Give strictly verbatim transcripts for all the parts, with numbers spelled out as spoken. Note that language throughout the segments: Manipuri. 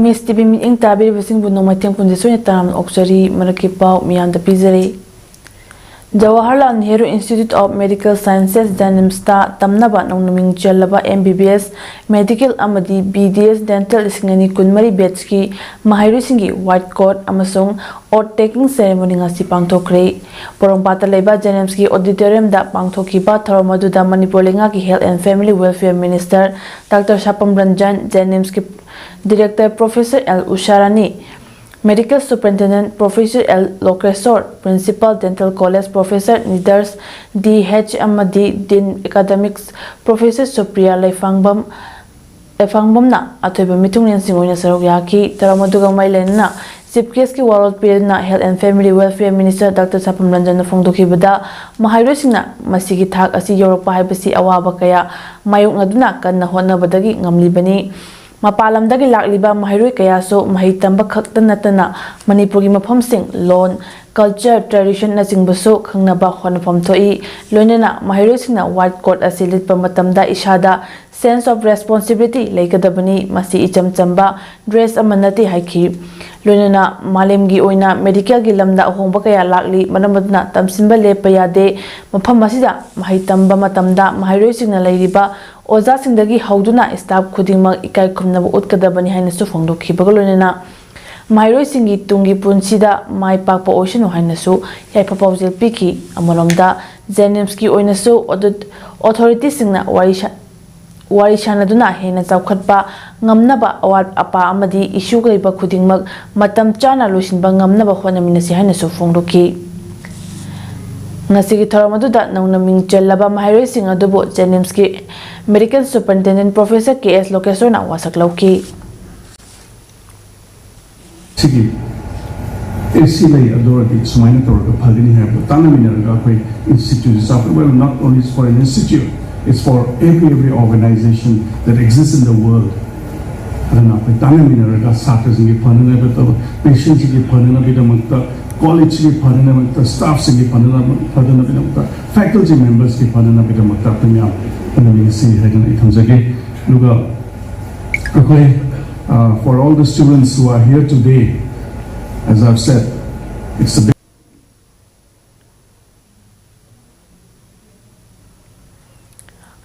ꯑꯦꯁ ꯇꯤ ꯚꯤ ꯃꯤꯠꯌꯦꯡ ꯇꯥꯕꯤꯔꯤꯕꯁꯤꯡꯕꯨ ꯅꯣꯡꯃꯥꯏꯊꯦꯝ ꯀꯨꯟꯖꯦ ꯁꯣꯏꯅ ꯇꯔꯥꯝꯅ ꯑꯣꯛꯆꯔꯤ꯫ ꯃꯔꯛꯀꯤ ꯄꯥꯎ ꯃꯤꯌꯥꯝꯗ ꯄꯤꯖꯔꯤ꯫ Jawaharlal Nehru Institute of Medical Sciences, ꯖꯦꯅꯤꯝꯁꯇ ꯇꯝꯅꯕ ꯅꯧꯅ ꯃꯤꯡ ꯆꯜꯂꯕ M B B S medical ꯑꯃꯗꯤ ꯕꯤ ꯗꯤ ꯑꯦꯁ ꯗꯦꯟꯇꯦꯜ ꯂꯤꯁꯤꯡ ꯑꯅꯤ ꯀꯨꯟꯃꯔꯤ ꯕꯦꯠꯁꯀꯤ ꯃꯍꯩꯔꯣꯏꯁꯤꯡꯒꯤ ꯋꯥꯏꯠ ꯀꯣꯠ ꯑꯃꯁꯨꯡ ꯑꯣꯠ ꯇꯦꯀꯤꯡ ꯁꯦꯔꯦꯃꯣꯅꯤ ꯉꯁꯤ ꯄꯥꯡꯊꯣꯛꯈ꯭ꯔꯦ꯫ ꯄꯣꯔꯣꯝꯄꯥꯠꯇ ꯂꯩꯕ ꯖꯦꯅꯤꯝꯁꯀꯤ ꯑꯣꯗꯤꯇꯣꯔꯤꯌꯝꯗ ꯄꯥꯡꯊꯣꯛꯈꯤꯕ ꯊꯧꯔꯝ ꯑꯗꯨꯗ ꯃꯅꯤꯄꯨꯔ ꯂꯩꯉꯥꯛꯀꯤ health and family welfare minister doctor Sapam Ranjan, ꯖꯦꯅꯤꯝꯁꯀꯤ director professor L Usharani, medical superintendent professor L Lokeshwor, principal dental college professor ꯅꯤꯗꯔꯁ ꯗꯤ ꯍꯩꯆ ꯑꯃꯗꯤ ꯗꯤꯟ ꯑꯦꯀꯥꯗꯦꯃꯤꯛꯁ ꯄ꯭ꯔꯣꯐꯦꯁꯔ ꯁꯨꯄ꯭ꯔꯤꯌꯥ ꯂꯩꯐꯥꯡꯕꯝ, ꯂꯩꯐꯥꯡꯕꯝꯅ ꯑꯊꯣꯏꯕ ꯃꯤꯊꯨꯡꯂꯦꯟꯁꯤꯡ ꯑꯣꯏꯅ ꯁꯔꯨꯛ ꯌꯥꯈꯤ꯫ ꯊꯧꯔꯝ ꯑꯗꯨꯒ ꯃꯔꯤ ꯂꯩꯅꯅ ꯆꯤꯐ ꯒꯦꯁꯀꯤ ꯋꯥꯔꯣꯜ ꯄꯤꯗꯨꯅ health and family welfare minister doctor Sapam ꯔꯟꯖꯟꯅ ꯐꯣꯡꯗꯣꯛꯈꯤꯕꯗ, ꯃꯍꯩꯔꯣꯏꯁꯤꯡꯅ ꯃꯁꯤꯒꯤ ꯊꯥꯛ ꯑꯁꯤ ꯌꯧꯔꯛꯄ ꯍꯥꯏꯕꯁꯤ ꯑꯋꯥꯕ ꯀꯌꯥ ꯃꯥꯌꯣꯛꯅꯗꯨꯅ ꯀꯟꯅ ꯍꯣꯠꯅꯕꯗꯒꯤ ꯉꯝꯂꯤꯕꯅꯤ꯫ ꯃꯄꯥꯟ ꯂꯝꯗꯒꯤ ꯂꯥꯛꯂꯤꯕ ꯃꯍꯩꯔꯣꯏ ꯀꯌꯥꯁꯨ ꯃꯍꯩ ꯇꯝꯕ ꯈꯛꯇ ꯅꯠꯇꯅ ꯃꯅꯤꯄꯨꯔꯒꯤ ꯃꯐꯝꯁꯤꯡ, ꯂꯣꯟ, ꯀꯜꯆꯔ, ꯇ꯭ꯔꯦꯗꯤꯁꯟꯅꯆꯤꯡꯕꯁꯨ ꯈꯪꯅꯕ ꯍꯣꯠꯅꯐꯝ ꯊꯣꯛꯏ꯫ ꯂꯣꯏꯅꯅ ꯃꯍꯩꯔꯣꯏꯁꯤꯡꯅ ꯋꯥꯏꯠ ꯀꯣꯠ ꯑꯁꯤ ꯂꯤꯠꯄ ꯃꯇꯝꯗ ꯏꯁꯥꯗ ꯁꯦꯟꯁ ꯑꯣꯐ ꯔꯦꯁꯄꯣꯟꯁꯤꯕꯤꯂꯤꯇꯤ ꯂꯩꯒꯗꯕꯅꯤ꯫ ꯃꯁꯤ ꯏꯆꯝ ꯆꯝꯕ ꯗ꯭ꯔꯦꯁ ꯑꯃ ꯅꯠꯇꯦ ꯍꯥꯏꯈꯤ꯫ ꯂꯣꯏꯅꯅ ꯃꯥꯂꯦꯝꯒꯤ ꯑꯣꯏꯅ ꯃꯦꯗꯤꯀꯦꯜꯒꯤ ꯂꯝꯗ ꯑꯍꯣꯡꯕ ꯀꯌꯥ ꯂꯥꯛꯂꯤ, ꯃꯔꯝ ꯑꯗꯨꯅ ꯇꯝꯁꯤꯟꯕ ꯂꯦꯞꯄ ꯌꯥꯗꯦ꯫ ꯃꯐꯝ ꯑꯁꯤꯗ ꯃꯍꯩ ꯇꯝꯕ ꯃꯇꯝꯗ ꯃꯍꯩꯔꯣꯏꯁꯤꯡꯅ ꯂꯩꯔꯤꯕ ꯑꯣꯖꯥꯁꯤꯡꯗꯒꯤ ꯍꯧꯗꯨꯅ ꯁ꯭ꯇꯥꯐ ꯈꯨꯗꯤꯡꯃꯛ ꯏꯀꯥꯏ ꯈꯨꯝꯅꯕ ꯎꯠꯀꯗꯕꯅꯤ ꯍꯥꯏꯅꯁꯨ ꯐꯣꯡꯗꯣꯛꯈꯤꯕꯒ ꯂꯣꯏꯅꯅ ꯃꯍꯩꯔꯣꯏꯁꯤꯡꯒꯤ ꯇꯨꯡꯒꯤ ꯄꯨꯟꯁꯤꯗ ꯃꯥꯏ ꯄꯥꯛꯄ ꯑꯣꯏꯁꯅꯨ ꯍꯥꯏꯅꯁꯨ ꯌꯥꯏꯐ ꯄꯥꯎꯖꯦꯜ ꯄꯤꯈꯤ꯫ ꯑꯃꯔꯣꯝꯗ ꯖꯦꯅꯤꯝꯁꯀꯤ ꯑꯣꯏꯅꯁꯨ ꯑꯣꯗꯤꯠ ꯑꯣꯊꯣꯔꯤꯇꯤꯁꯤꯡꯅ ꯋꯥꯔꯤ ꯁꯥ-, ꯋꯥꯔꯤ ꯁꯥꯅꯗꯨꯅ ꯍꯦꯟꯅ ꯆꯥꯎꯈꯠꯄ ꯉꯝꯅꯕ ꯑꯋꯥꯠ ꯑꯄꯥ ꯑꯃꯗꯤ ꯏꯁꯨ ꯂꯩꯕ ꯈꯨꯗꯤꯡꯃꯛ ꯃꯇꯝ ꯆꯥꯅ ꯂꯣꯏꯁꯤꯟꯕ ꯉꯝꯅꯕ ꯍꯣꯠꯅꯃꯤꯟꯅꯁꯤ ꯍꯥꯏꯅꯁꯨ ꯐꯣꯡꯗꯣꯛꯈꯤ꯫ ꯉꯁꯤꯒꯤ ꯊꯧꯔꯝ ꯑꯗꯨꯗ ꯅꯧꯅ ꯃꯤꯡ ꯆꯜꯂꯕ ꯃꯍꯩꯔꯣꯏꯁꯤꯡ ꯑꯗꯨꯕꯨ ꯖꯦꯅꯤꯝꯁꯀꯤ ꯃꯦꯗꯤꯀꯦꯜ ꯁꯨꯄꯔꯤꯟꯇꯦꯟꯗꯦꯟꯠ ꯄ꯭ꯔꯣꯐꯦꯁꯔ ꯀꯦ ꯑꯦꯁ ꯂꯣꯀꯦꯁꯣꯔꯅ ꯋꯥꯁꯛ ꯂꯧꯈꯤ꯫ ꯁꯤꯒꯤ ꯑꯦ ꯁꯤ ꯂꯩ ꯑꯗꯨ ꯑꯣꯏꯔꯗꯤ ꯁꯨꯃꯥꯏꯅ ꯇꯧꯔꯒ ꯐꯒꯅꯤ ꯍꯥꯏꯕꯗꯣ ꯇꯥꯟꯅꯃꯤꯟꯅꯔꯒ ꯑꯩꯈꯣꯏ ꯏꯟꯁꯇꯤꯇ꯭ꯌꯨꯠꯁꯦ ꯆꯥꯎꯈꯠ-, well, not only it's for an institute, it's for every, every organization that exists in the world. ꯑꯗꯨꯅ ꯑꯩꯈꯣꯏ ꯇꯥꯟꯅꯃꯤꯟꯅꯔꯒ ꯁꯥꯇ꯭ꯔꯁꯤꯡꯒꯤ ꯐꯅꯅꯕ, ꯄꯦꯁꯦꯟꯁꯤꯡꯒꯤ ꯐꯅꯅꯕꯒꯤꯗꯃꯛꯇ, ꯀꯣꯂꯦꯖꯁꯤꯒꯤ ꯐꯅꯅꯕꯒꯤꯗꯃꯛꯇ, ꯁ꯭ꯇꯥꯐꯁꯤꯡꯒꯤ ꯐꯅꯅꯕ, ꯐꯅꯅꯕꯒꯤꯗꯃꯛꯇ, ꯐꯦꯀꯜꯇꯤ ꯃꯦꯝꯕꯔꯁꯀꯤ ꯐꯅꯅꯕꯒꯤꯗꯃꯛꯇ ꯑꯩꯈꯣꯏ ꯃꯌꯥꯝ ꯄꯨꯟꯅ ꯃꯤꯡꯁꯤ ꯍꯥꯏꯗꯅ ꯑꯩ ꯊꯝꯖꯒꯦ꯫ ꯑꯗꯨꯒ ꯑꯩꯈꯣꯏ Uh, for all the students who are here today, as I've said, it's a big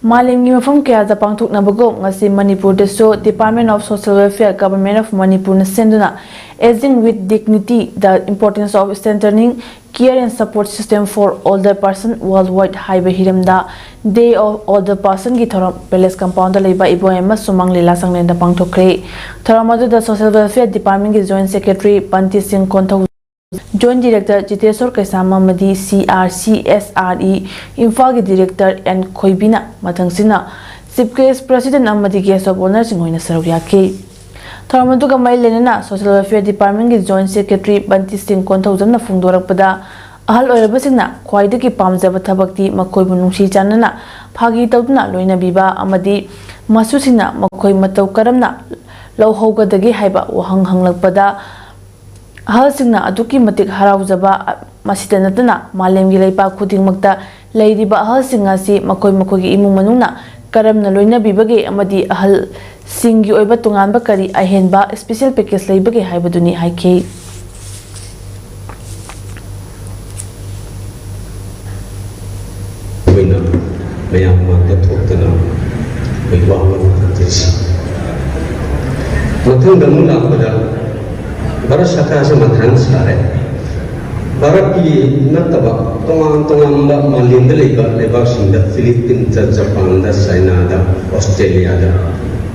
ꯃꯥꯂꯦꯝꯒꯤ ꯃꯐꯝ ꯀꯌꯥꯗ ꯄꯥꯡꯊꯣꯛꯅꯕꯒꯨꯝ, ꯉꯁꯤ ꯃꯅꯤꯄꯨꯔꯗꯁꯨ Department of Social Welfare, Government of ꯃꯅꯤꯄꯨꯔꯅ ꯁꯦꯝꯗꯨꯅ Aging with Dignity: The Importance of Strengthening Care and Support System for Older Person Worldwide ꯍꯥꯏꯕ ꯍꯤꯔꯝꯗ Day of Older Personꯒꯤ ꯊꯧꯔꯝ Palace Compoundꯗ ꯂꯩꯕ ꯏꯕꯣꯌꯥꯏꯃ ꯁꯨꯃꯥꯡ ꯂꯤꯂꯥ ꯁꯪꯂꯦꯟꯗ ꯄꯥꯡꯊꯣꯛꯈ꯭ꯔꯦ꯫ ꯊꯧꯔꯝ ꯑꯗꯨꯗ Social Welfare Departmentꯀꯤ Joint Secretary ꯄꯟꯇꯤ ꯁꯤꯡ ꯀꯣꯟꯊꯧ, Joint Director ꯖꯤꯇꯦꯁꯣꯔ ꯀꯩꯁꯥꯝ ꯑꯃꯗꯤ C R C S R E ꯏꯝꯐꯥꯜꯒꯤ Director ꯑꯦꯟ ꯈꯣꯏꯕꯤꯅ ꯃꯊꯪꯁꯤꯠꯅ Chief Guest, President ꯑꯃꯗꯤ Guest of Honourꯁꯤꯡ ꯑꯣꯏꯅ ꯁꯔꯨꯛ ꯌꯥꯈꯤ꯫ ꯊꯧꯔꯝ ꯑꯗꯨꯒ ꯃꯔꯤ ꯂꯩꯅꯅ Social Welfare Departmentꯀꯤ Joint Secretary ꯕꯟꯇꯤ ꯁꯤꯡ ꯀꯣꯟꯊꯧꯖꯝꯅ ꯐꯣꯡꯗꯣꯔꯛꯄꯗ, ꯑꯍꯜ ꯑꯣꯏꯔꯕꯁꯤꯡꯅ ꯈ꯭ꯋꯥꯏꯗꯒꯤ ꯄꯥꯝꯖꯕ ꯊꯕꯛꯇꯤ ꯃꯈꯣꯏꯕꯨ ꯅꯨꯡꯁꯤ ꯆꯥꯟꯅꯅ ꯐꯥꯒꯤ ꯇꯧꯗꯨꯅ ꯂꯣꯏꯅꯕꯤꯕ ꯑꯃꯗꯤ ꯃꯁꯨꯁꯤꯡꯅ ꯃꯈꯣꯏ ꯃꯇꯧ ꯀꯔꯝꯅ ꯂꯧꯍꯧꯒꯗꯒꯦ ꯍꯥꯏꯕ ꯋꯥꯍꯪ ꯍꯪꯂꯛꯄꯗ, ꯑꯍꯜꯁꯤꯡꯅ ꯑꯗꯨꯛꯀꯤ ꯃꯇꯤꯛ ꯍꯔꯥꯎꯖꯕ, ꯃꯁꯤꯗ ꯅꯠꯇꯅ ꯃꯥꯂꯦꯝꯒꯤ ꯂꯩꯄꯥꯛ ꯈꯨꯗꯤꯡꯃꯛꯇ ꯂꯩꯔꯤꯕ ꯑꯍꯜꯁꯤꯡ ꯑꯁꯤ ꯃꯈꯣꯏ ꯃꯈꯣꯏꯒꯤ ꯏꯃꯨꯡ ꯃꯅꯨꯡꯅ ꯀꯔꯝꯅ ꯂꯣꯏꯅꯕꯤꯕꯒꯦ ꯑꯃꯗꯤ ꯑꯍꯜꯁꯤꯡꯒꯤ ꯑꯣꯏꯕ ꯇꯣꯉꯥꯟꯕ ꯀꯔꯤ ꯑꯍꯦꯟꯕ special package ꯂꯩꯕꯒꯦ ꯍꯥꯏꯕꯗꯨꯅꯤ ꯍꯥꯏꯈꯤ꯫ ꯑꯩꯈꯣꯏꯅ ꯃꯌꯥꯝ ꯃꯥꯡꯗ ꯊꯣꯛꯇꯅ ꯑꯩꯈꯣꯏ ꯋꯥ ꯉꯥꯡꯕ ꯐꯪꯖꯔꯤꯁꯤ꯫ ꯃꯊꯪꯗ ꯑꯃꯨꯛ ꯂꯥꯛꯄꯗ ꯚꯥꯔꯠ ꯁꯔꯀꯥꯔꯁꯦ ꯃꯊꯥ ꯌꯥꯝ ꯁꯥꯔꯦ꯫ ꯚꯥꯔꯠꯀꯤ ꯅꯠꯇꯕ ꯇꯣꯉꯥꯟ ꯇꯣꯉꯥꯟꯕ ꯃꯥꯂꯦꯝꯗ ꯂꯩꯕ ꯂꯩꯕꯥꯛꯁꯤꯡꯗ, ꯐꯤꯂꯤꯄꯤꯟꯁꯇ, ꯖꯄꯥꯟꯗ, ꯆꯥꯏꯅꯥꯗ, ꯑꯣꯁꯇ꯭ꯔꯦꯂꯤꯌꯥꯗ,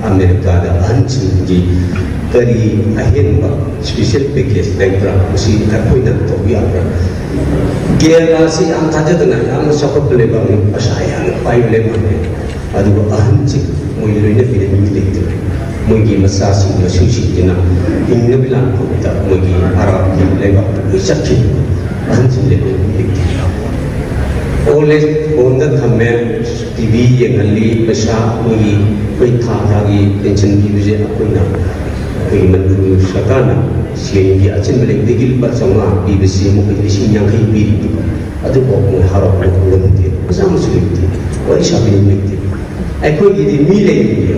ꯑꯃꯦꯔꯤꯀꯥꯗ ꯑꯍꯟꯁꯤꯡꯒꯤ ꯀꯔꯤ ꯑꯍꯦꯟꯕ special package ꯂꯩꯕ꯭ꯔꯥ? ꯃꯁꯤ ꯑꯩꯈꯣꯏꯅ ꯇꯧꯕ ꯌꯥꯕ꯭ꯔꯥ? ꯀꯦꯔꯂꯥꯁꯤ ꯌꯥꯝ ꯊꯥꯖꯗꯅ ꯌꯥꯝꯅ ꯆꯥꯎꯈꯠꯄ ꯂꯩꯕꯥꯛꯅꯤ, ꯄꯩꯁꯥ ꯌꯥꯝꯅ ꯄꯥꯏꯕ ꯂꯩꯕꯥꯛꯅꯤ꯫ ꯑꯗꯨꯒ ꯑꯍꯟꯁꯤꯡ ꯃꯣꯏ ꯂꯣꯏꯅꯕꯤꯅꯕ ꯃꯤ ꯂꯩꯇ꯭ꯔꯦ꯫ ꯃꯣꯏꯒꯤ ꯃꯆꯥꯁꯤꯡ ꯃꯁꯨꯁꯤꯡꯁꯤꯅ ꯍꯤꯡꯅꯕ ꯂꯥꯟꯐꯝꯗ ꯃꯣꯏꯒꯤ ꯑꯔꯥꯞꯄ ꯂꯩꯕꯥꯛꯇ ꯂꯣꯏ ꯆꯠꯈꯤ꯫ ꯑꯍꯟꯁꯤꯡ ꯂꯩꯕ ꯃꯤ ꯂꯩꯇꯦ꯫ Old age home ꯗ ꯊꯝꯃꯦ, ꯇꯤ ꯚꯤ ꯌꯦꯡꯍꯜꯂꯤ, ꯄꯩꯁꯥ ꯃꯣꯏꯒꯤ ꯑꯩꯈꯣꯏ ꯊꯥ ꯊꯥꯒꯤ pension ꯄꯤꯕꯁꯦ ꯑꯩꯈꯣꯏꯅ ꯑꯩꯈꯣꯏꯒꯤ ꯃꯅꯤꯄꯨꯔ ꯁꯔꯀꯥꯔꯅ ꯁꯦꯟꯒꯤ ꯑꯆꯤꯟꯕ ꯂꯩꯕꯗꯒꯤ ꯂꯨꯄꯥ ꯆꯥꯝꯃꯉꯥ ꯄꯤꯕꯁꯤ ꯃꯈꯣꯏ ꯂꯤꯁꯤꯡ ꯌꯥꯡꯈꯩ ꯄꯤꯔꯤꯕ ꯑꯗꯨꯐꯥꯎ ꯃꯣꯏ ꯍꯔꯥꯎꯕ ꯎꯠꯄ ꯉꯝꯗꯦ꯫ ꯃꯆꯥ ꯃꯁꯨ ꯂꯩꯇꯦ, ꯋꯥꯔꯤ ꯁꯥꯕꯤꯅꯕ ꯂꯩꯇꯦ꯫ ꯑꯩꯈꯣꯏꯒꯤꯗꯤ ꯃꯤ ꯂꯩꯔꯤꯕ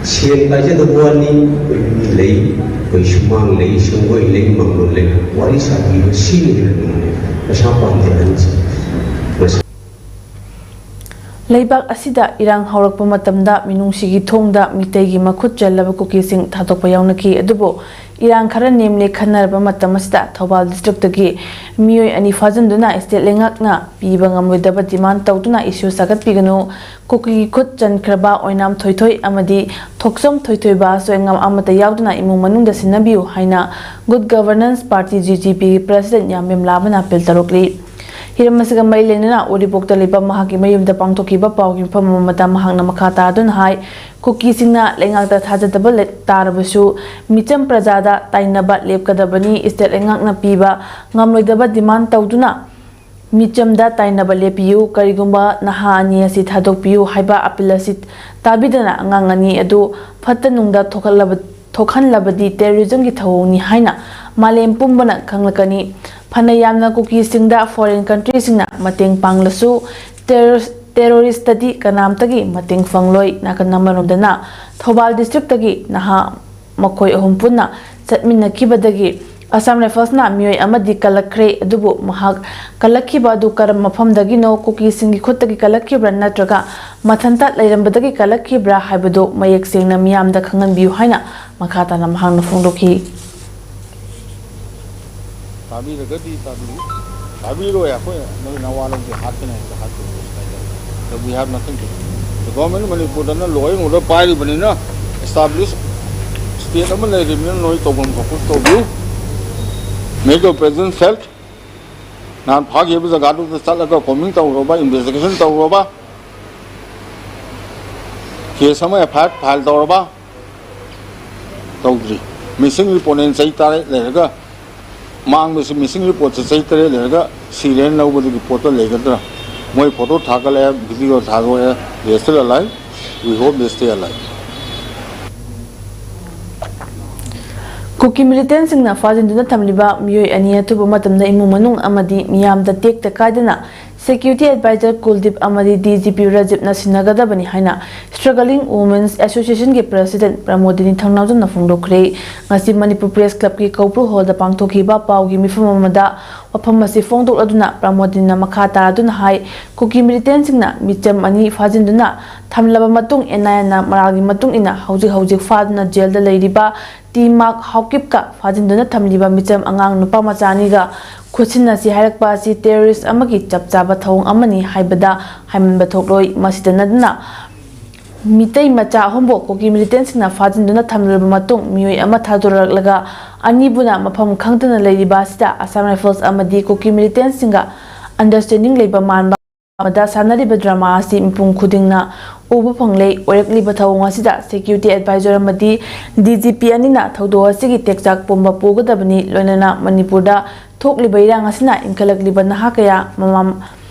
ꯁꯦꯟ ꯄꯥꯏꯖꯗꯕ ꯋꯥꯅꯤ, ꯑꯩꯈꯣꯏ ꯃꯤ ꯂꯩ, ꯑꯩꯈꯣꯏ ꯁꯨꯃꯥꯡ ꯂꯩ, ꯁꯪꯒꯣꯏ ꯂꯩ, ꯃꯥꯡꯒꯣꯜ ꯂꯩ꯫ ꯋꯥꯔꯤ ꯁꯥꯕꯤꯕ ꯁꯤꯅ ꯍꯦꯟꯅ ꯅꯨꯡꯉꯥꯏ꯫ ꯄꯩꯁꯥ ꯄꯥꯝꯗꯦ ꯑꯍꯟꯁꯦ꯫ ꯃꯁꯥ ꯂꯩꯕꯥꯛ ꯑꯁꯤꯗ ꯏꯔꯥꯡ ꯍꯧꯔꯛꯄ ꯃꯇꯝꯗ ꯃꯤꯅꯨꯡꯁꯤꯒꯤ ꯊꯣꯡꯗ ꯃꯤꯇꯩꯒꯤ ꯃꯈꯨꯠ ꯆꯜꯂꯕ ꯀꯨꯀꯤꯁꯤꯡ ꯊꯥꯗꯣꯛꯄ ꯌꯥꯎꯅꯈꯤ꯫ ꯑꯗꯨꯕꯨ ꯏꯔꯥꯡ ꯈꯔ ꯅꯦꯝꯂꯦ ꯈꯟꯅꯔꯕ ꯃꯇꯝ ꯑꯁꯤꯗ ꯊꯧꯕꯥꯜ ꯗꯤꯁꯇ꯭ꯔꯤꯛꯇꯒꯤ ꯃꯤꯑꯣꯏ ꯑꯅꯤ ꯐꯥꯖꯤꯟꯗꯨꯅ ꯁ꯭ꯇꯦꯠ ꯂꯩꯉꯥꯛꯅ ꯄꯤꯕ ꯉꯝꯂꯣꯏꯗꯕ ꯗꯤꯃꯥꯟ ꯇꯧꯗꯨꯅ ꯏꯁꯨ ꯁꯥꯒꯠꯄꯤꯒꯅꯨ, ꯀꯨꯀꯤꯒꯤ ꯈꯨꯠ ꯆꯟꯈ꯭ꯔꯕ ꯑꯣꯏꯅꯥꯝ ꯊꯣꯏꯊꯣꯏ ꯑꯃꯗꯤ ꯊꯣꯛꯆꯝ ꯊꯣꯏꯊꯣꯏꯕ ꯑꯁꯣꯏ ꯑꯉꯥꯝ ꯑꯃꯠꯇ ꯌꯥꯎꯗꯅ ꯏꯃꯨꯡ ꯃꯅꯨꯡꯗ ꯁꯤꯟꯅꯕꯤꯌꯨ ꯍꯥꯏꯅ Good Governance Party, G G P, ꯒꯤ ꯄ꯭ꯔꯁꯤꯗꯦꯟ ꯌꯥꯝꯕꯦꯝ ꯂꯥꯕꯅ ꯑꯄꯤꯜ ꯇꯧꯔꯛꯂꯤ꯫ ꯍꯤꯔꯝ ꯑꯁꯤꯒ ꯃꯔꯤ ꯂꯩꯅꯅ ꯎꯔꯤꯄꯣꯛꯇ ꯂꯩꯕ ꯃꯍꯥꯛꯀꯤ ꯃꯌꯨꯝꯗ ꯄꯥꯡꯊꯣꯛꯈꯤꯕ ꯄꯥꯎꯒꯤ ꯃꯐꯝ ꯑꯃꯗ ꯃꯍꯥꯛꯅ ꯃꯈꯥ ꯇꯥꯗꯨꯅ ꯍꯥꯏ, ꯀꯨꯀꯤꯁꯤꯡꯅ ꯂꯩꯉꯥꯛꯇ ꯊꯥꯖꯗꯕ ꯂꯩ ꯇꯥꯔꯕꯁꯨ ꯃꯤꯆꯝ ꯄ꯭ꯔꯖꯥꯗ ꯇꯥꯏꯅꯕ ꯂꯦꯞꯀꯗꯕꯅꯤ꯫ ꯁ꯭ꯇꯦꯠ ꯂꯩꯉꯥꯛꯅ ꯄꯤꯕ ꯉꯝꯂꯣꯏꯗꯕ ꯗꯤꯃꯥꯟ ꯇꯧꯗꯨꯅ ꯃꯤꯆꯝꯗ ꯇꯥꯏꯅꯕ ꯂꯦꯞꯄꯤꯌꯨ꯫ ꯀꯔꯤꯒꯨꯝꯕ ꯅꯍꯥ ꯑꯅꯤ ꯑꯁꯤ ꯊꯥꯗꯣꯛꯄꯤꯌꯨ ꯍꯥꯏꯕ ꯑꯄꯤꯜ ꯑꯁꯤ ꯇꯥꯕꯤꯗꯅ ꯑꯉꯥꯡ ꯑꯅꯤ ꯑꯗꯨ ꯐꯠꯇ ꯅꯨꯡꯗ ꯊꯣꯛꯍꯜꯂꯕ-, ꯊꯣꯛꯍꯟꯂꯕꯗꯤ terrorism ꯒꯤ ꯊꯧꯑꯣꯡꯅꯤ ꯍꯥꯏꯅ ꯃꯥꯂꯦꯝ ꯄꯨꯝꯕꯅ ꯈꯪꯂꯛꯀꯅꯤ꯫ ꯐꯅ ꯌꯥꯝꯅ ꯀꯨꯀꯤꯁꯤꯡꯗ foreign country ꯁꯤꯡꯅ ꯃꯇꯦꯡ ꯄꯥꯡꯂꯁꯨ terror-, terrorist ꯇꯗꯤ ꯀꯅꯥꯝꯇꯒꯤ ꯃꯇꯦꯡ ꯐꯪꯂꯣꯏ꯫ ꯅꯥꯀꯟ ꯑꯃꯔꯣꯝꯗꯅ ꯊꯧꯕꯥꯜ ꯗꯤꯁꯇ꯭ꯔꯤꯛꯇꯒꯤ ꯅꯍꯥ ꯃꯈꯣꯏ ꯑꯍꯨꯝ ꯄꯨꯟꯅ ꯆꯠꯃꯤꯟꯅꯈꯤꯕꯗꯒꯤ Assam Rifles ꯅ ꯃꯤꯑꯣꯏ ꯑꯃꯗꯤ ꯀꯜꯂꯛꯈ꯭ꯔꯦ꯫ ꯑꯗꯨꯕꯨ ꯃꯍꯥꯛ ꯀꯜꯂꯛꯈꯤꯕ ꯑꯗꯨ ꯀꯔꯝꯕ ꯃꯐꯝꯗꯒꯤꯅꯣ, ꯀꯨꯀꯤꯁꯤꯡꯒꯤ ꯈꯨꯠꯇꯒꯤ ꯀꯜꯂꯛꯈꯤꯕ꯭ꯔꯥ ꯅꯠꯇ꯭ꯔꯒ ꯃꯊꯟꯇ ꯂꯩꯔꯝꯕꯗꯒꯤ ꯀꯜꯂꯛꯈꯤꯕ꯭ꯔꯥ ꯍꯥꯏꯕꯗꯨ ꯃꯌꯦꯛ ꯁꯦꯡꯅ ꯃꯤꯌꯥꯝꯗ ꯈꯪꯍꯟꯕꯤꯌꯨ ꯍꯥꯏꯅ ꯃꯈꯥ ꯇꯥꯅ ꯃꯍꯥꯛꯅ ꯐꯣꯡꯗꯣꯛꯈꯤ꯫ ꯇꯥꯕꯤꯔꯒꯗꯤ ꯇꯥꯕꯤꯌꯨ, ꯇꯥꯕꯤꯔꯣꯏ ꯑꯩꯈꯣꯏ ꯅꯣꯏ ꯅꯋꯥ ꯂꯧꯗꯦ, ꯍꯥꯠꯀꯅꯤ ꯍꯥꯏꯕꯗ ꯍꯥꯠꯀꯅꯤ, ꯀꯩꯁꯨ ꯀꯥꯏꯗꯦ꯫ But we have nothing to do꯫ The government ꯃꯅꯤꯄꯨꯔꯗꯅ ꯂꯣꯏ ꯑꯣꯏꯅ ꯄꯥꯏꯔꯤꯕꯅꯤꯅ establish state ꯑꯃ ꯂꯩꯔꯤꯕꯅꯤꯅ ꯅꯣꯏ ꯇꯧꯐꯝ ꯊꯣꯛꯄ ꯇꯧꯕꯤꯌꯨ꯫ Make your presence felt꯫ ꯅꯍꯥꯟ ꯐꯥꯈꯤꯕ ꯖꯒꯥꯗꯨꯗ ꯆꯠꯂꯒ combing ꯇꯧꯔꯕ, investigation ꯇꯧꯔꯕ, case ꯑꯃ F I R file ꯇꯧꯔꯕ? ꯇꯧꯗ꯭ꯔꯤ꯫ Missing report ꯅ ꯆꯍꯤ ꯇꯔꯦꯠ ꯂꯩꯔꯒ ꯃꯥꯡꯕꯁꯤ, missing report ꯁꯦ ꯆꯍꯤ ꯇꯔꯦꯠ ꯂꯩꯔꯒ ꯁꯤꯔꯦꯅ ꯂꯧꯕꯗꯨꯒꯤ ꯄꯣꯠꯇ ꯂꯩꯒꯗ꯭ꯔꯥ? ꯃꯣꯏ photo ꯊꯥꯒꯠꯂꯛꯑꯦ, video ꯊꯥꯗꯣꯛꯑꯦ, they still alive, we hope they stay alive꯫ Kuki militant ꯁꯤꯡꯅ ꯐꯥꯖꯤꯟꯗꯨꯅ ꯊꯝꯂꯤꯕ ꯃꯤꯑꯣꯏ ꯑꯅꯤ ꯑꯊꯨꯕ ꯃꯇꯝꯗ ꯏꯃꯨꯡ ꯃꯅꯨꯡ ꯑꯃꯗꯤ ꯃꯤꯌꯥꯝꯗ ꯇꯦꯛꯇ ꯀꯥꯏꯗꯅ Security Advisor ꯀꯨꯜꯗꯤꯞ ꯑꯃꯗꯤ D G P ꯔꯥꯖꯤꯞꯅ ꯁꯤꯟꯅꯒꯗꯕꯅꯤ ꯍꯥꯏꯅ Struggling Women's Association ꯒꯤ President ꯄ꯭ꯔꯃꯣꯗꯤꯅꯤ ꯊꯧꯅꯥꯎꯖꯝꯅ ꯐꯣꯡꯗꯣꯛꯈ꯭ꯔꯦ꯫ ꯉꯁꯤ ꯃꯅꯤꯄꯨꯔ Press Club ꯀꯤ ꯀꯧꯕ꯭ꯔꯨ Hall ꯗ ꯄꯥꯡꯊꯣꯛꯈꯤꯕ ꯄꯥꯎꯒꯤ ꯃꯤꯐꯝ ꯑꯃꯗ ꯋꯥꯐꯝ ꯑꯁꯤ ꯐꯣꯡꯗꯣꯛꯂꯗꯨꯅ ꯄ꯭ꯔꯃꯣꯗꯤꯅꯤꯅ ꯃꯈꯥ ꯇꯥꯔꯗꯨꯅ ꯍꯥꯏ, ꯀꯨꯀꯤ militant ꯁꯤꯡꯅ ꯃꯤꯆꯝ ꯑꯅꯤ ꯐꯥꯖꯤꯟꯗꯨꯅ ꯊꯝꯂꯕ ꯃꯇꯨꯡ N I A ꯅ ꯃꯔꯥꯜꯒꯤ ꯃꯇꯨꯡ ꯏꯟꯅ ꯍꯧꯖꯤꯛ ꯍꯧꯖꯤꯛ ꯐꯥꯗꯨꯅ ꯖꯦꯜꯗ ꯂꯩꯔꯤꯕ ꯇꯤ ꯃꯥꯔꯛ ꯍꯥꯎꯀꯤꯞꯀ ꯐꯥꯖꯤꯟꯗꯨꯅ ꯊꯝꯂꯤꯕ ꯃꯤꯆꯝ ꯑꯉꯥꯡ ꯅꯨꯄꯥ ꯃꯆꯥ ꯑꯅꯤꯒ ꯈꯨꯠꯁꯤꯟꯅꯁꯤ ꯍꯥꯏꯔꯛꯄ ꯑꯁꯤ terrorist ꯑꯃꯒꯤ ꯆꯞ ꯆꯥꯕ ꯊꯧꯑꯣꯡ ꯑꯃꯅꯤ ꯍꯥꯏꯕꯗ ꯍꯥꯏꯃꯟꯕ ꯊꯣꯛꯂꯣꯏ꯫ ꯃꯁꯤꯗ ꯅꯠꯇꯅ ꯃꯤꯇꯩ ꯃꯆꯥ ꯑꯍꯨꯝꯕꯨ ꯀꯨꯀꯤ militant ꯁꯤꯡꯅ ꯐꯥꯖꯤꯟꯗꯨꯅ ꯊꯝꯂꯕ ꯃꯇꯨꯡ ꯃꯤꯑꯣꯏ ꯑꯃ ꯊꯥꯗꯣꯔꯛꯂꯒ ꯑꯅꯤꯕꯨꯅ ꯃꯐꯝ ꯈꯪꯗꯅ ꯂꯩꯔꯤꯕ ꯑꯁꯤꯗ Assam Rifles ꯑꯃꯗꯤ ꯀꯨꯀꯤ militant ꯁꯤꯡꯒ understanding ꯂꯩꯕ ꯃꯥꯟꯕ ꯑꯃꯗ ꯁꯥꯟꯅꯔꯤꯕ drama ꯑꯁꯤ ꯃꯤꯄꯨꯝ ꯈꯨꯗꯤꯡꯅ ꯎꯕ ꯐꯪꯂꯦ꯫ ꯑꯣꯏꯔꯛꯂꯤꯕ ꯊꯧꯑꯣꯡ ꯑꯁꯤꯗ Security Advisor ꯑꯃꯗꯤ D G P ꯑꯅꯤꯅ ꯊꯧꯗꯣꯛ ꯑꯁꯤꯒꯤ ꯇꯦꯛꯆꯥꯛ ꯄꯨꯝꯕ ꯄꯨꯒꯗꯕꯅꯤ꯫ ꯂꯣꯏꯅꯅ ꯃꯅꯤꯄꯨꯔꯗ ꯊꯣꯛꯂꯤꯕ ꯏꯔꯥꯡ ꯑꯁꯤꯅ ꯏꯟꯈꯠꯂꯛꯂꯤꯕ ꯅꯍꯥ ꯀꯌꯥ ꯃꯃꯥ,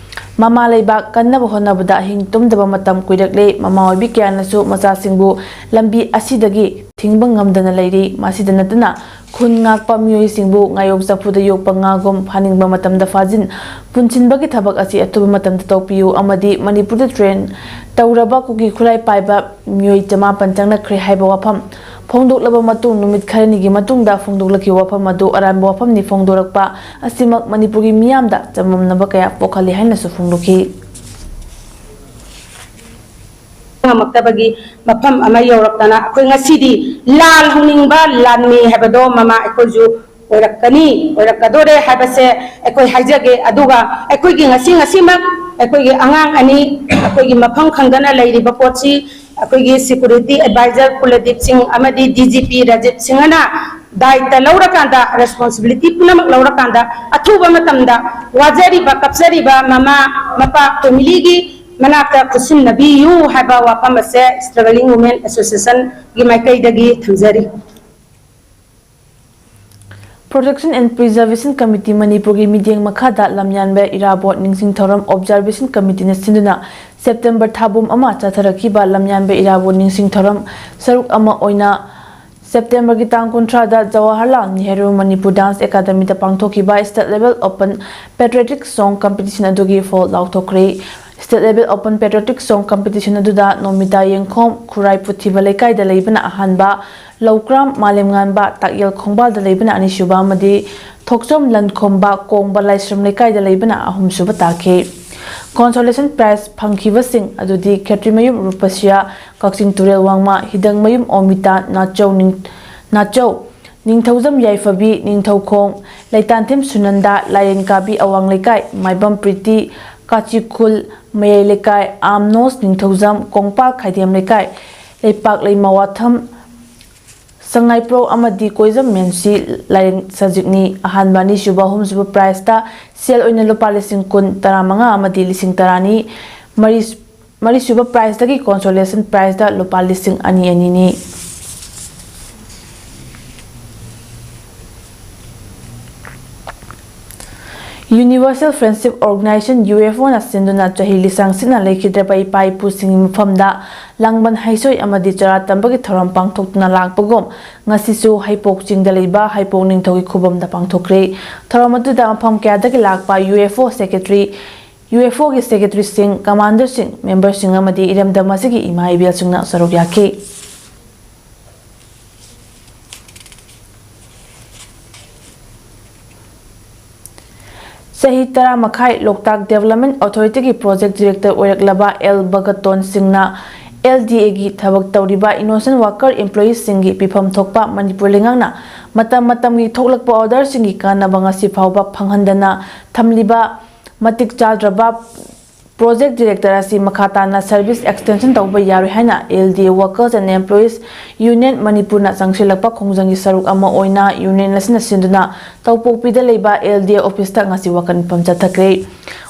ꯃꯃꯥ ꯂꯩꯕꯥꯛ ꯀꯟꯅꯕ ꯍꯣꯠꯅꯕꯗ ꯑꯍꯤꯡ ꯇꯨꯝꯗꯕ ꯃꯇꯝ ꯀꯨꯏꯔꯛꯂꯦ꯫ ꯃꯃꯥ ꯑꯣꯏꯕꯤ ꯀꯌꯥꯅꯁꯨ ꯃꯆꯥꯁꯤꯡꯕꯨ ꯂꯝꯕꯤ ꯑꯁꯤꯗꯒꯤ ꯊꯤꯡꯕ ꯉꯝꯗꯅ ꯂꯩꯔꯤ꯫ ꯃꯁꯤꯗ ꯅꯠꯇꯅ ꯈꯨꯟ ꯉꯥꯛꯄ ꯃꯤꯑꯣꯏꯁꯤꯡꯕꯨ ꯉꯥꯌꯣꯛ ꯆꯐꯨꯗ ꯌꯣꯛꯄ ꯉꯥꯒꯨꯝ ꯐꯥꯅꯤꯡꯕ ꯃꯇꯝꯗ ꯐꯥꯖꯤꯟ ꯄꯨꯟꯁꯤꯟꯕꯒꯤ ꯊꯕꯛ ꯑꯁꯤ ꯑꯊꯨꯕ ꯃꯇꯝꯗ ꯇꯧꯕꯤꯌꯨ ꯑꯃꯗꯤ ꯃꯅꯤꯄꯨꯔꯗ train ꯇꯧꯔꯕ ꯀꯨꯀꯤ ꯈꯨꯠꯂꯥꯏ ꯄꯥꯏꯕ ꯃꯤꯑꯣꯏ ꯆꯃꯥꯄꯟ ꯆꯪꯂꯛꯈ꯭ꯔꯦ ꯍꯥꯏꯕ ꯋꯥꯐꯝ ꯐꯣꯡꯗꯣꯛꯂꯕ ꯃꯇꯨꯡ ꯅꯨꯃꯤꯠ ꯈꯔꯅꯤꯒꯤ ꯃꯇꯨꯡꯗ ꯐꯣꯡꯗꯣꯛꯂꯛꯈꯤꯕ ꯋꯥꯐꯝ ꯑꯗꯨ ꯑꯔꯥꯟꯕ ꯋꯥꯐꯝꯅꯤ ꯐꯣꯡꯗꯣꯔꯛꯄ ꯑꯁꯤꯃꯛ ꯃꯅꯤꯄꯨꯔꯒꯤ ꯃꯤꯌꯥꯝꯗ ꯆꯃꯝꯅꯕ ꯀꯌꯥ ꯄꯣꯛꯍꯜꯂꯤ ꯍꯥꯏꯅꯁꯨ ꯐꯣꯡꯗꯣꯛꯈꯤ꯫ ꯉꯝꯃꯛꯇꯕꯒꯤ ꯃꯐꯝ ꯑꯃ ꯌꯧꯔꯛꯇꯅ ꯑꯩꯈꯣꯏ ꯉꯁꯤꯗꯤ ꯂꯥꯜ ꯍꯧꯅꯤꯡꯕ ꯂꯥꯟꯃꯤ ꯍꯥꯏꯕꯗꯣ ꯃꯃꯥ ꯑꯩꯈꯣꯏꯁꯨ ꯑꯣꯏꯔꯛꯀꯅꯤ, ꯑꯣꯏꯔꯛꯀꯗꯣꯔꯦ ꯍꯥꯏꯕꯁꯦ ꯑꯩꯈꯣꯏ ꯍꯥꯏꯖꯒꯦ꯫ ꯑꯗꯨꯒ ꯑꯩꯈꯣꯏꯒꯤ ꯉꯁꯤ, ꯉꯁꯤꯃꯛ ꯑꯩꯈꯣꯏꯒꯤ ꯑꯉꯥꯡ ꯑꯅꯤ ꯑꯩꯈꯣꯏꯒꯤ ꯃꯐꯝ ꯈꯪꯗꯅ ꯂꯩꯔꯤꯕ ꯄꯣꯠꯁꯤ ꯑꯩꯈꯣꯏꯒꯤ Security Advisor ꯀꯨꯂꯗꯤꯞ ꯁꯤꯡ ꯑꯃꯗꯤ D G P ꯔꯥꯖꯤꯞ ꯁꯤꯡꯍꯅ ꯗꯥꯏꯇ ꯂꯧꯔꯀꯥꯟꯗ, responsibility ꯄꯨꯝꯅꯃꯛ ꯂꯧꯔꯀꯥꯟꯗ, ꯑꯊꯨꯕ ꯃꯇꯝꯗ ꯋꯥꯖꯔꯤꯕ, ꯀꯞꯆꯔꯤꯕ ꯃꯃꯥ ꯃꯄꯥ family ꯒꯤ ꯃꯅꯥꯛꯇ ꯈꯨꯠꯁꯤꯟꯅꯕꯤꯌꯨ ꯍꯥꯏꯕ ꯋꯥꯐꯝ ꯑꯁꯦ Struggling Women Association ꯒꯤ ꯃꯥꯏꯀꯩꯗꯒꯤ ꯊꯝꯖꯔꯤ꯫ Protection and Preservation Committee ꯃꯅꯤꯄꯨꯔꯒꯤ ꯃꯤꯠꯌꯦꯡ ꯃꯈꯥꯗ ꯂꯝꯌꯥꯟꯕ ꯏꯔꯥꯕꯣꯠ ꯅꯤꯡꯁꯤꯡ ꯊꯧꯔꯝ Observation Committee ꯅ ꯁꯤꯟꯗꯨꯅ September ꯊꯥꯕꯣꯝ ꯑꯃ ꯆꯠꯊꯔꯛꯈꯤꯕ ꯂꯝꯌꯥꯟꯕ ꯏꯔꯥꯕꯣꯠ ꯅꯤꯡꯁꯤꯡ ꯊꯧꯔꯝ ꯁꯔꯨꯛ ꯑꯃ ꯑꯣꯏꯅ ꯁꯦꯞꯇꯦꯝꯕꯔꯒꯤ ꯇꯥꯡ ꯀꯨꯟꯊ꯭ꯔꯥꯗ ꯖꯋꯥꯍꯔꯂꯥꯜ ꯅꯦꯍꯔꯨ ꯃꯅꯤꯄꯨꯔ ꯗꯥꯟꯁ ꯑꯦꯀꯥꯗꯃꯤꯗ ꯄꯥꯡꯊꯣꯛꯈꯤꯕ State Level Open Patriotic Song Competition ꯑꯗꯨꯒꯤ phone ꯂꯥꯎꯊꯣꯛꯈ꯭ꯔꯦ꯫ State Level Open Patriotic Song Competition ꯑꯗꯨꯗ ꯅꯣꯃꯤꯇꯥ ꯌꯦꯡꯈꯣꯝ, ꯈꯨꯔꯥꯏ ꯄꯨꯊꯤꯕ ꯂꯩꯀꯥꯏꯗ ꯂꯩꯕꯅ ꯑꯍꯥꯟꯕ, ꯂꯧꯀ꯭ꯔꯥꯝ ꯃꯥꯂꯦꯝꯉꯥꯟꯕ, ꯇꯥꯛꯌꯦꯜ ꯈꯣꯡꯕꯥꯜꯗ ꯂꯩꯕꯅ ꯑꯅꯤꯁꯨꯕ ꯑꯃꯗꯤ ꯊꯣꯛꯆꯣꯝ ꯂꯟꯈꯣꯝꯕ, ꯀꯣꯡꯕ ꯂꯥꯏꯁ꯭ꯔꯝ ꯂꯩꯀꯥꯏꯗ ꯂꯩꯕꯅ ꯑꯍꯨꯝꯁꯨꯕ ꯇꯥꯈꯤ꯫ Consolation prize ꯐꯪꯈꯤꯕꯁꯤꯡ ꯑꯗꯨꯗꯤ ꯈꯦꯇ꯭ꯔꯤꯃꯌꯨꯝ ꯔꯨꯄꯁꯤꯌꯥ, ꯀꯛꯆꯤꯡ ꯇꯨꯔꯦꯜ ꯋꯥꯡꯃ, ꯍꯤꯗꯪꯃꯌꯨꯝ ꯑꯣꯃꯤꯇꯥ, ꯅꯥꯆꯧ ꯅꯤꯡ-, ꯅꯥꯆꯧ, ꯅꯤꯡꯊꯧꯖꯝ ꯌꯥꯏꯐꯕꯤ, ꯅꯤꯡꯊꯧꯈꯣꯡ, ꯂꯩꯇꯥꯟꯊꯦꯝ ꯁꯨꯅꯟꯗꯥ, ꯂꯥꯏꯔꯦꯟꯀꯥꯕꯤ ꯑꯋꯥꯡ ꯂꯩꯀꯥꯏ, ꯃꯥꯏꯕꯝ ꯄ꯭ꯔꯤꯇꯤ, ꯀꯥꯆꯤꯈꯨꯜ ꯃꯌꯥꯏ ꯂꯩꯀꯥꯏ, ꯑꯥꯝꯅꯣꯁ ꯅꯤꯡꯊꯧꯖꯝ, ꯀꯣꯡꯄꯥꯜ ꯈꯥꯏꯗꯦꯝ ꯂꯩꯀꯥꯏ, ꯂꯩꯄꯥꯛꯂꯩ ꯃꯋꯥꯊꯝ, ꯁꯉꯥꯏꯄ꯭ꯔꯧ ꯑꯃꯗꯤ ꯀꯣꯏꯖꯝ ꯃꯦꯟꯁꯤ ꯂꯥꯏꯔꯦꯟ ꯁꯖꯤꯛꯅꯤ꯫ ꯑꯍꯥꯟꯕ, ꯑꯅꯤꯁꯨꯕ, ꯑꯍꯨꯝꯁꯨꯕ prizeꯇ ꯁꯦꯜ ꯑꯣꯏꯅ ꯂꯨꯄꯥ ꯂꯤꯁꯤꯡ ꯀꯨꯟ, ꯇꯔꯥꯃꯉꯥ ꯑꯃꯗꯤ ꯂꯤꯁꯤꯡ ꯇꯔꯥꯅꯤ꯫ ꯃꯔꯤ-, ꯃꯔꯤꯁꯨꯕ prizeꯇꯒꯤ consolation prizeꯇ ꯂꯨꯄꯥ ꯂꯤꯁꯤꯡ ꯑꯅꯤ ꯑꯅꯤꯅꯤ꯫ Universal Friendship Organization, UFOꯅ ꯁꯤꯟꯗꯨꯅ ꯆꯍꯤ ꯂꯤꯁꯥꯡ ꯁꯤꯠꯅ ꯂꯩꯈꯤꯗ꯭ꯔꯕ ꯏꯄꯥ ꯏꯄꯨꯁꯤꯡꯒꯤ ꯃꯐꯝꯗ ꯂꯥꯡꯕꯟ ꯍꯩꯁꯣꯏ ꯑꯃꯗꯤ ꯆꯔꯥ ꯇꯝꯕꯒꯤ ꯊꯧꯔꯝ ꯄꯥꯡꯊꯣꯛꯇꯨꯅ ꯂꯥꯛꯄꯒꯨꯝ, ꯉꯁꯤꯁꯨ ꯍꯩꯄꯣꯛ ꯆꯤꯡꯗ ꯂꯩꯕ ꯍꯩꯄꯣꯛ ꯅꯤꯡꯊꯧꯒꯤ ꯈꯨꯕꯝꯗ ꯄꯥꯡꯊꯣꯛꯈ꯭ꯔꯦ꯫ ꯊꯧꯔꯝ ꯑꯗꯨꯗ ꯃꯐꯝ ꯀꯌꯥꯗꯒꯤ ꯂꯥꯛꯄ UFO secretary, UFOꯒꯤ secretaryꯁꯤꯡ, commanderꯁꯤꯡ, memberꯁꯤꯡ ꯑꯃꯗꯤ ꯏꯔꯝꯗꯝ ꯑꯁꯤꯒꯤ ꯏꯃꯥ ꯏꯕꯦꯜꯁꯤꯡꯅ ꯁꯔꯨꯛ ꯌꯥꯈꯤ꯫ ꯆꯍꯤ ꯇꯔꯥ ꯃꯈꯥꯏ ꯂꯣꯛꯇꯥꯛ Development Authorityꯒꯤ project director ꯑꯣꯏꯔꯛꯂꯕ ꯑꯦꯜ ꯚꯒꯇꯣꯟ ꯁꯤꯡꯅ LDAꯒꯤ ꯊꯕꯛ ꯇꯧꯔꯤꯕ innocent worker employeeꯁꯤꯡꯒꯤ ꯄꯤꯐꯝ ꯊꯣꯛꯄ ꯃꯅꯤꯄꯨꯔ ꯂꯩꯉꯥꯛꯅ ꯃꯇꯝ ꯃꯇꯝꯒꯤ ꯊꯣꯛꯂꯛꯄ orderꯁꯤꯡꯒꯤ ꯀꯥꯟꯅꯕ ꯉꯁꯤ ꯐꯥꯎꯕ ꯐꯪꯍꯟꯗꯅ ꯊꯝꯂꯤꯕ ꯃꯇꯤꯛ ꯆꯥꯗ꯭ꯔꯕ project director ꯑꯁꯤ ꯃꯈꯥ ꯇꯥꯅ service extension ꯇꯧꯕ ꯌꯥꯔꯣꯏ ꯍꯥꯏꯅ LDA Workers and Employees Union ꯃꯅꯤꯄꯨꯔꯅ ꯆꯪꯁꯤꯜꯂꯛꯄ ꯈꯣꯡꯖꯪꯒꯤ ꯁꯔꯨꯛ ꯑꯃ ꯑꯣꯏꯅ union ꯑꯁꯤꯅ ꯁꯤꯟꯗꯨꯅ ꯇꯧꯄꯣꯛꯄꯤꯗ ꯂꯩꯕ LDA officeꯇ ꯉꯁꯤ ꯋꯥꯀꯠ ꯃꯤꯐꯝ ꯆꯠꯊꯈ꯭ꯔꯦ꯫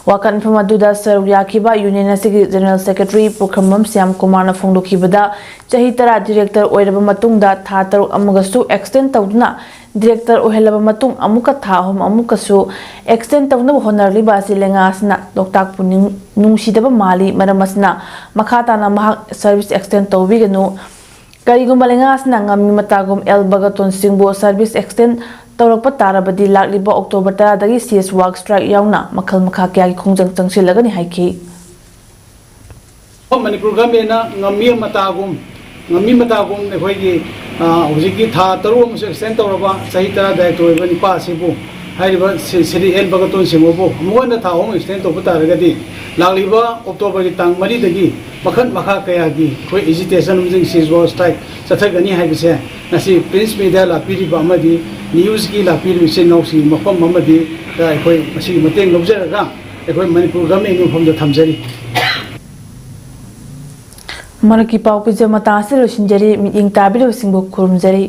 ꯋꯥꯀꯠ ꯃꯤꯐꯝ ꯑꯗꯨꯗ ꯁꯔꯨꯛ ꯌꯥꯈꯤꯕ union ꯑꯁꯤꯒꯤ general secretary ꯄꯨꯈ꯭ꯔꯝꯕꯝ ꯁ꯭ꯌꯥꯝ ꯀꯨꯃꯥꯔꯅ ꯐꯣꯡꯗꯣꯛꯈꯤꯕꯗ, ꯆꯍꯤ ꯇꯔꯥ director ꯑꯣꯏꯔꯕ ꯃꯇꯨꯡꯗ ꯊꯥ ꯇꯔꯨꯛ ꯑꯃꯒꯁꯨ extend ꯇꯧꯗꯨꯅ director ꯑꯣꯏꯍꯜꯂꯕ ꯃꯇꯨꯡ ꯑꯃꯨꯛꯀ ꯊꯥ ꯑꯍꯨꯝ ꯑꯃꯨꯛꯀꯁꯨ extend ꯇꯧꯅꯕ ꯍꯣꯠꯅꯔꯛꯂꯤꯕ ꯑꯁꯤ ꯂꯩꯉꯥꯛ ꯑꯁꯤꯅ ꯂꯣꯛꯇꯥꯛꯄꯨ ꯅꯤꯡ-, ꯅꯨꯡꯁꯤꯗꯕ ꯃꯥꯜꯂꯤ꯫ ꯃꯔꯝ ꯑꯁꯤꯅ ꯃꯈꯥ ꯇꯥꯅ ꯃꯍꯥꯛ service extend ꯇꯧꯕꯤꯒꯅꯨ꯫ ꯀꯔꯤꯒꯨꯝꯕ ꯂꯩꯉꯥꯛ ꯑꯁꯤꯅ ꯉꯝꯃꯤ ꯃꯇꯥꯒꯨꯝ ꯑꯦꯜ ꯕꯒꯇꯣꯟꯁꯤꯡꯕꯨ ꯁꯔꯚꯤꯁ ꯑꯦꯛꯁꯇꯦꯟ ꯇꯧꯔꯛꯄ ꯇꯥꯔꯕꯗꯤ, ꯂꯥꯛꯂꯤꯕ ꯑꯣꯛꯇꯣꯕꯔ ꯇꯔꯥꯗꯒꯤ ꯁꯤꯖ ꯋꯥꯛ ꯁ꯭ꯇ꯭ꯔꯥꯏꯛ ꯌꯥꯎꯅ ꯃꯈꯜ ꯃꯈꯥ ꯀꯌꯥꯒꯤ ꯈꯣꯡꯖꯪ ꯆꯪꯁꯤꯜꯂꯒꯅꯤ ꯍꯥꯏꯈꯤ꯫ ꯃꯅꯤꯄꯨꯔ ꯒꯚꯔꯟꯃꯦꯟꯅ ꯉꯝꯃꯤ ꯃꯇꯥꯒꯨꯝ ꯉꯝꯃꯤ ꯃꯇꯥꯒꯨꯝ ꯑꯩꯈꯣꯏꯒꯤ ꯍꯧꯖꯤꯛꯀꯤ ꯊꯥ ꯇꯔꯨꯛ ꯑꯃꯁꯨ ꯑꯦꯛꯁꯇꯦꯟ ꯇꯧꯔꯕ ꯆꯍꯤ ꯇꯔꯥ ꯗꯥꯏꯔꯦꯛꯇꯔ ꯑꯣꯏꯕ ꯅꯤꯄꯥ ꯑꯁꯤꯕꯨ, ꯍꯥꯏꯔꯤꯕ ꯁ꯭ꯔꯤ ꯑꯦꯜ ꯕꯒꯇꯣꯟ ꯁꯤꯡꯍꯕꯨ ꯑꯃꯨꯛ ꯍꯟꯅ ꯊꯥ ꯑꯍꯨꯝ ꯑꯦꯛꯁꯇꯦꯟ ꯇꯧꯕ ꯇꯥꯔꯒꯗꯤ, ꯂꯥꯛꯂꯤꯕ ꯑꯣꯛꯇꯣꯕꯔꯒꯤ ꯇꯥꯡ ꯃꯔꯤꯗꯒꯤ ꯃꯈꯜ ꯃꯈꯥ ꯀꯌꯥꯒꯤ ꯑꯩꯈꯣꯏ ꯑꯦꯖꯤꯇꯦꯁꯟ ꯑꯃꯁꯨꯡ ꯁꯤꯖ ꯋꯥꯛ ꯁ꯭ꯇ꯭ꯔꯥꯏꯛ ꯆꯠꯊꯒꯅꯤ ꯍꯥꯏꯕꯁꯦ ꯉꯁꯤ ꯄ꯭ꯔꯤꯟꯁ ꯃꯤꯗꯤꯌꯥ ꯂꯥꯛꯄꯤꯔꯤꯕ ꯑꯃꯗꯤ ꯅ꯭ꯌꯨꯁꯀꯤ ꯂꯥꯛꯄꯤꯔꯤꯕ ꯏꯆꯤꯟ ꯏꯅꯥꯎꯁꯤꯡꯒꯤ ꯃꯐꯝ ꯑꯃꯗꯤ ꯑꯩꯈꯣꯏ ꯃꯁꯤꯒꯤ ꯃꯇꯦꯡ ꯂꯧꯖꯔꯒ ꯑꯩꯈꯣꯏ ꯃꯅꯤꯄꯨꯔ ꯒꯚꯔꯟꯃꯦꯟꯒꯤ ꯃꯐꯝꯗ ꯊꯝꯖꯔꯤ꯫ ꯃꯔꯛꯀꯤ ꯄꯥꯎ ꯄꯤꯖ ꯃꯇꯥꯡ ꯑꯁꯤꯗ ꯂꯣꯏꯁꯤꯟꯖꯔꯤ꯫ ꯃꯤꯠꯌꯦꯡ ꯇꯥꯕꯤꯔꯤꯕꯁꯤꯡꯕꯨ ꯈꯨꯔꯨꯝꯖꯔꯤ꯫